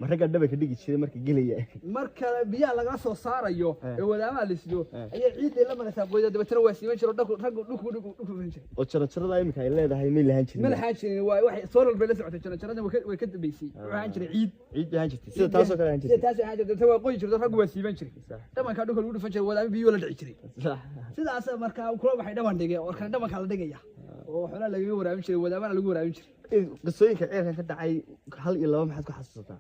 Ma raggaa dhabanka dhigi jiray marka gelaya? Marka biyaha lagala soo saarayo ee wadaamaha la sido ayaa ciidday la maraysaa qoyda, dabeetana waa siiman jiro dhulku, raggu dhulku dhufan jiray. Oo jaranjarada imika ay leedahay may lahaan jirin? Ma lahaan jirin. Waa waxay solar bay la socotay jaranjarada, way ka dambeysay. Wuxuu ahaan jiray ciid. Ciid bay ahaan jirtay, sida taasoo kale ahaan sida jirtay. Taas ahaan jirtay. Dabeetana waa qoyi jirto, raggu waa siiban jiray. Dhabankaa dhulka lagu dhufan jiray, wadaama biyuhu la dhici jiray. Sidaas markaa kula baxay dhaban dhige oo kale, dhabankaa la dhigaya oo xoolaha lagaga waraabin jiray, wadaamana lagu waraabin jiray. Qisooyinka ceelkan ka dhacay hal iyo laba maxaad ku xasuusataa?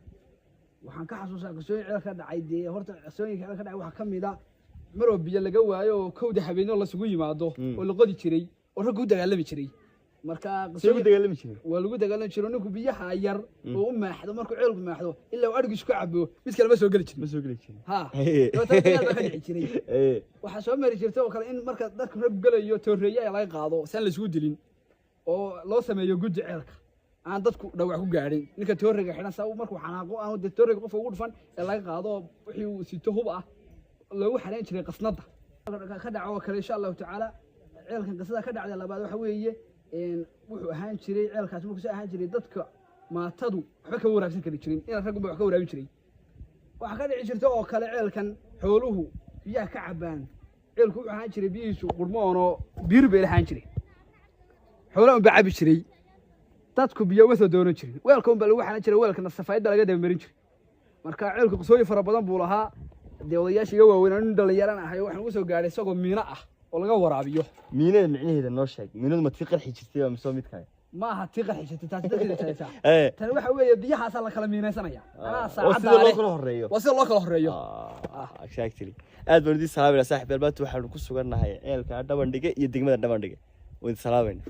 Waxaan ka xasuustaa qisooyin ceel ka dhacay. Dee horta qisooyinka ceel ka dhacay waxaa ka mid a maroo biyo laga waayo oo 1da habeenoo lasugu yimaado oo la qodi jiray oo raggu u dagaalami jiray. Marka See ugu dagaalami jiray? Waa lagu dagaalami jiray. Ninku biyaha yar oo u maaxdo, markuu ceelku maaxdo ilaa uu adhigiisu ka cabo, mid kale ma soo geli jirin. Ma soo geli jirin. Ha, dabeetana dagaal baa ka dhici jiray. Waxaa soo mari jirta oo kale in marka dadku raggu gelayo tooreeye ay laga qaado si aan laisugu dilin, oo loo sameeyo guddi ceelka aan dadku dhawac ku gaadhin. Ninka tooreyga xidhan saa markuu xanaaqo aan dee tooreyga qofka ugu dhufan ee laga qaado wixii uu sito hub ah loogu xareyn jiray qasnada. Ka dhaco oo kale, insha Allahu tacaala, ceelkan qisada ka dhacda labaad waxa weeye, wuxuu ahaan jiray ceelkaasi, markuu ahaan jiray dadka maatadu waxba kama waraabsan kari jirin, inaan raggu wax ka waraabin jiray. Waxaa ka dhici jirta oo kale ceelkan xooluhu biyaha ka cabaan. Ceelku wuxuu ahaan jiray biyihiisu qurmoonoo biir bay lahaan jiray, xoolaha unbaa cabi jiray, dadku biyo uma soo doonan jirin. Weelka unbaa lagu xalan jiray, weelkana safaayad baa laga dabamarin jiray. Marka ceelku qisooyin fara badan buu lahaa. Dee odayaasha iga waaweyn, nin dhallinyaran ahay, waxaan ugu soo gaadhay isagoo miino ah oo laga waraabiyo. Miinada micnaheeda noo sheeg. Miinadu ma tii qarxi jirtay waa mise mid kale? Ma aha tii qarxi jirtay, taasi dadkeeda jaraysaa. Tani waxa weeye biyahaasaa la kala miinaysanaya anaa oo sida saacaddaa loo leh. kala horeeyo. Waa sida loo kala horeeyo. Exactly. Aad baan idin salaamayna, saaxiib. Maanta waxaanu ku sugannahay ceelka Dhabandhige iyo degmada Dhabandhige. Waan idin salaamayna.